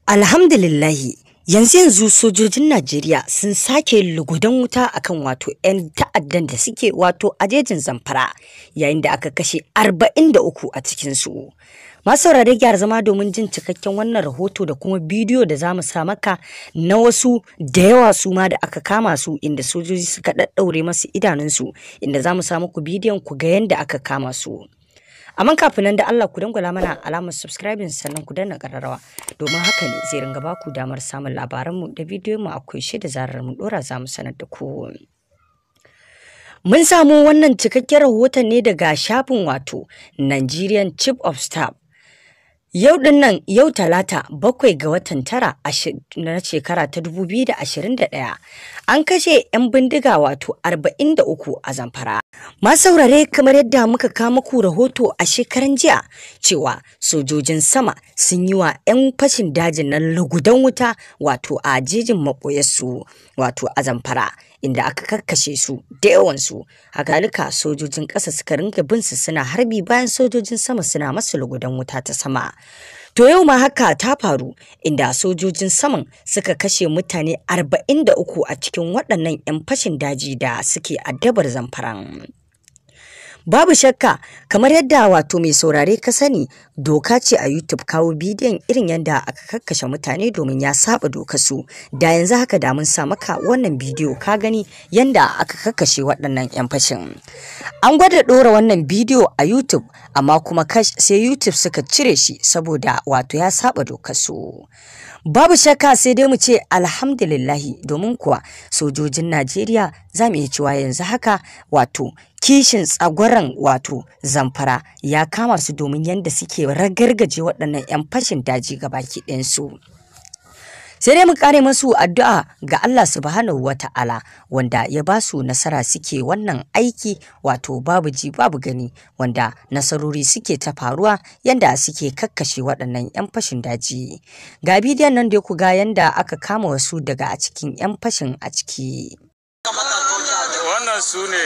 Alhamdulillahi, yanzu sojojin Najeriya sun sake lugudan wuta akan wato 'yan ta'addan da suke wato a jejin Zamfara, yayin da aka kashe 43 a cikinsu. Masu saurare, gyara zama domin jin cikakken wannan rahoto da kuma bidiyo da za mu sa maka na wasu da yawa su ma da aka kama su, inda sojoji suka ɗaɗɗaure masu idanunsu, inda za mu sa muku bidiyon ku ga yanda aka kama su. Amma kafin nan, da Allah ku dangwala mana alamar subscribing, sannan ku danna ƙararrawa, domin haka ne zai ringa baku damar samun labaranmu da bidiyon mu akwai shi. Da zarar mu dora, za mu sanar da ku. Mun samu wannan cikakken rahoton ne daga shafin wato Nigerian Chief of Staff. Yau din nan, yau Talata, 7 ga watan 9 na shekara ta 2021, an kashe 'yan bindiga wato 43 a Zamfara. Masu saurare, kamar yadda muka kawo muku rahoto a shekaran jiya cewa sojojin sama sun yi wa 'yan fashin dajin nan lugudan wuta wato a jejin maɓoyarsu wato a Zamfara, inda aka kakkashe su da yawansu. Haka sojojin ƙasa suka ringa bin su suna harbi bayan sojojin sama suna masu lugudan wuta ta sama. To, yau ma haka ta faru, inda sojojin saman suka kashe mutane 43 a cikin waɗannan 'yan fashin daji da suke addabar Zamfaran. Babu shakka, kamar yadda wato mai saurare ka sani, doka ce a YouTube kawo bidiyon irin yadda aka kakkashe mutane, domin ya saba doka su. Da yanzu haka da mun sa maka wannan bidiyo ka gani yadda aka kakkashe waɗannan 'yan fashin. An gwada ɗora wannan bidiyo a YouTube, amma kuma kash, sai YouTube suka cire shi saboda wato ya saba dokar su. Babu shakka, sai dai mu ce alhamdulillahi, domin kuwa sojojin Najeriya za mu iya cewa yanzu haka wato kishin tsagwaron wato Zamfara ya kama su, domin yadda suke ragargaje waɗannan 'yan fashin daji gabaki ɗayansu. Sai dai mu kare masu addu'a ga Allah Subhanahu wa Ta'ala, wanda ya ba su nasara suke wannan aiki wato babu ji babu gani, wanda nasarori suke ta faruwa yanda suke kakkashe waɗannan 'yan fashin daji. Ga bidiyon nan da ku ga yanda aka kama wasu daga a cikin 'yan fashin a ciki. Wannan su ne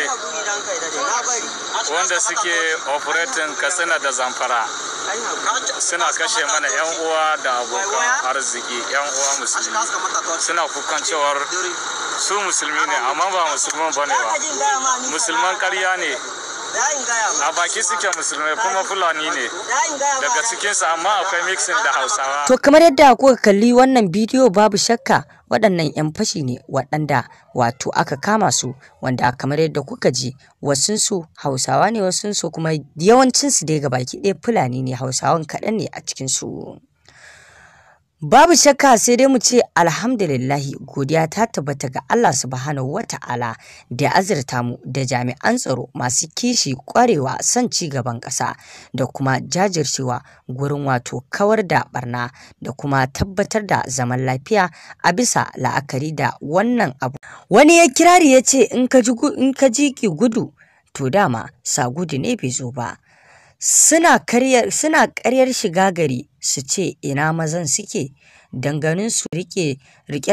wanda suke operating Katsina da Zamfara, suna kashe mana 'yan uwa da abokan arziki, 'yan uwa musulmi. Suna kukan cewar su musulmi ne, amma ba musulman ba ne ba, musulman karya ne. A baki suke musulmai, kuma Fulani ne daga cikinsu, amma akwai mixing da Hausawa. To, kamar yadda kuka kalli wannan bidiyo, babu shakka waɗannan 'yan fashi ne waɗanda wato aka kama su, wanda kamar yadda kuka ji, wasunsu Hausawa ne, wasunsu kuma yawancinsu dai gabaki ɗaya Fulani ne, Hausawan kaɗan ne a cikinsu. Babu shakka, sai dai mu ce alhamdulillahi, godiya ta tabbata ga Allah Subhanahu wa Ta'ala da ya azurta mu da jami'an tsaro masu kishi, ƙwarewa, son ci gaban ƙasa da kuma jajircewa gurin wato kawar da barna da kuma tabbatar da zaman lafiya a bisa la'akari da wannan abu. Wani ya kirari ya ce in ka ji ki gudu, to dama sa gudu ne bai zo ba. Suna karyar shiga gari su ce ina mazan suke, danganin su rike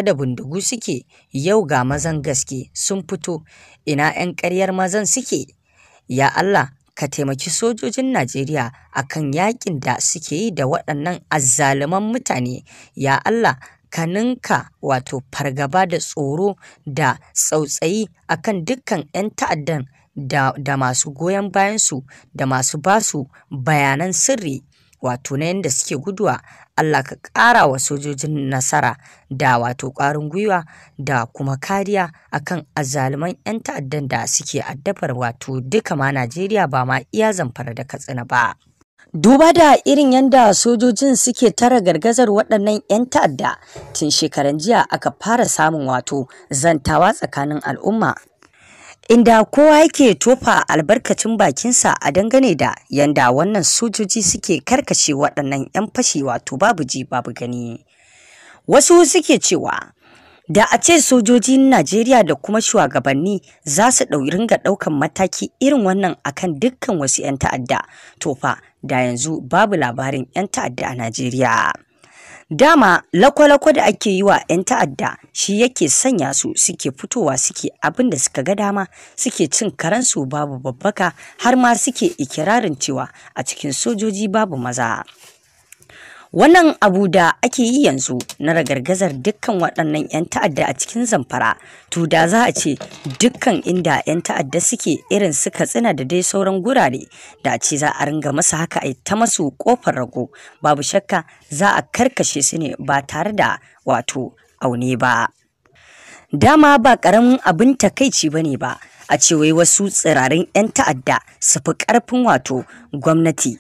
da bindigu suke. Yau ga mazan gaske sun fito, ina 'yan karyar mazan suke? Ya Allah, ka taimaki sojojin Najeriya akan yakin da suke yi da waɗannan azzaluman mutane. Ya Allah, ka ninka wato fargaba da tsoro da tsautsayi akan dukkan 'yan ta'addan da masu goyon bayansu da masu basu bayanan sirri wato na yadda suke guduwa. Allah ka ƙara wa sojojin nasara da wato ƙwarin gwiwa da kuma kariya akan azzaluman 'yan ta'addan da suke addabar wato duka ma Najeriya, ba ma iya Zamfara da Katsina ba. Duba da irin yadda sojojin suke tara gargazar waɗannan 'yan ta'adda, tun shekaran jiya aka fara samun wato zantawa tsakanin al'umma, inda kowa yake tofa albarkacin bakinsa a dangane da yanda wannan sojoji suke karkashe waɗannan 'yan fashi wato babu ji babu gani. Wasu suke cewa da a ce sojojin Najeriya da kuma shugabanni za su ringa ɗaukan mataki irin wannan akan dukkan wasu 'yan ta'adda, to fa da yanzu babu labarin 'yan ta'adda a Najeriya. Dama lako-lako da ake yi wa 'yan ta'adda shi yake sanya su suke fitowa suke abin da suka ga dama, suke cin karensu babu babbaka, har ma suke ikirarin cewa a cikin sojoji babu maza. Wannan abu da ake yi yanzu na ragargazar dukkan waɗannan 'yan ta'adda a cikin Zamfara, to da za a ce dukkan inda 'yan ta'adda suke irin su Katsina da dai sauran gurare, da a ce za a ringa masa haka a ta masu kofar rago, babu shakka za a karkashe su ne ba tare da wato aune ba. Dama ba ƙaramin abin takaici bane ba a ce wai wasu tsirarin 'yan ta'adda su fi ƙarfin wato gwamnati.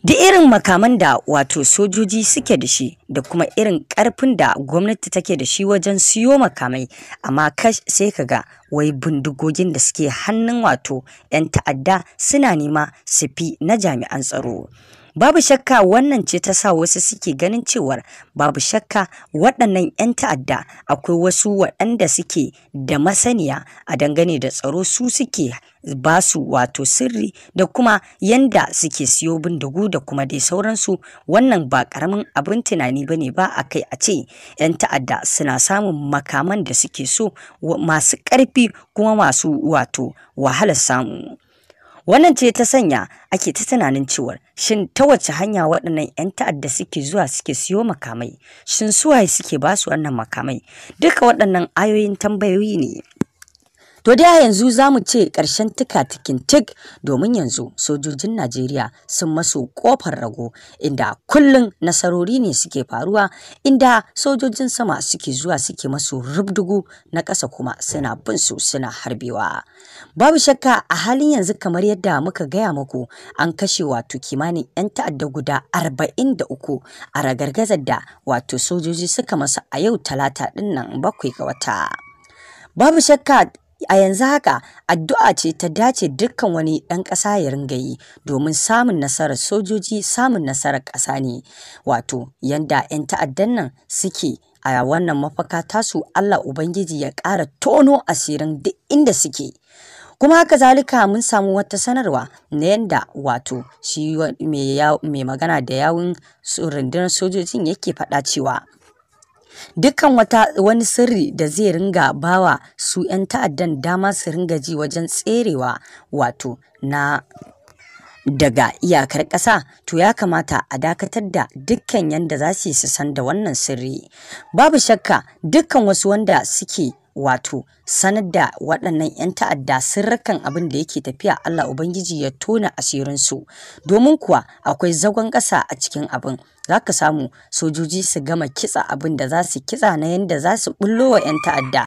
Duk irin makaman da wato sojoji suke da shi da kuma irin ƙarfin da gwamnati take da shi wajen siyo makamai, amma kash sai ka ga wai bindigogin da suke hannun wato 'yan ta'adda suna nema su fi na jami'an tsaro. Babu shakka wannan ce ta sa wasu suke ganin cewar babu shakka waɗannan 'yan ta'adda akwai wasu waɗanda suke da masaniya a dangane da tsaro, su suke ba su wato sirri da kuma yanda suke siyo bindigu da kuma dai sauransu. Wannan ba ƙaramin abin tunani ba ne ba a kai a ce 'yan ta'adda suna samun makaman da suke so masu ƙarfi kuma masu wato wahalar samu. Wannan ce ta sanya ake ta tunanin cewar shin ta wace hanya waɗannan 'yan ta'adda suke zuwa suke siyo makamai? Shin su waye suke ba su wannan makamai? Duka waɗannan ayoyin tambayoyi ne. To dai yanzu za mu ce ƙarshen tika-tikin tik, domin yanzu sojojin Najeriya sun masu ƙofar rago, inda kullum nasarori ne suke faruwa, inda sojojin sama suke zuwa suke masu rubdugu, na ƙasa kuma suna bin su suna harbewa. Babu shakka a halin yanzu kamar yadda muka gaya muku, an kashe wato kimanin 'yan ta'adda guda 43 a ragargazar da wato sojoji suka masa a yau Talata ɗin nan 7 ga wata. Babu shakka a yanzu haka addu'a ce ta dace dukkan wani ɗan ƙasa ya ringa yi domin samun nasarar sojoji, samun nasarar ƙasa ne. Wato yanda 'yan ta'addan nan suke a wannan mafaka tasu, Allah Ubangiji ya ƙara tono asirin duk inda suke. Kuma haka zalika mun samu wata sanarwa na yanda wato shi mai magana da yawun rundunar sojojin yake faɗa cewa dukkan wani sirri da zai ringa bawa su 'yan ta'addan dama su ringa ji wajen tserewa wato na daga iyakar ƙasa, to ya kamata a dakatar da dukkan yanda za su yi su san da wannan sirri. Babu shakka dukkan wasu wanda suke wato sanar da waɗannan 'yan ta'adda sirrikan abin da yake tafiya, Allah Ubangiji ya tona asirinsu, domin kuwa akwai zagon ƙasa a cikin abin. Za ka samu sojoji su gama kitsa abin da za su kitsa na yanda za su ɓullo wa 'yan ta'adda.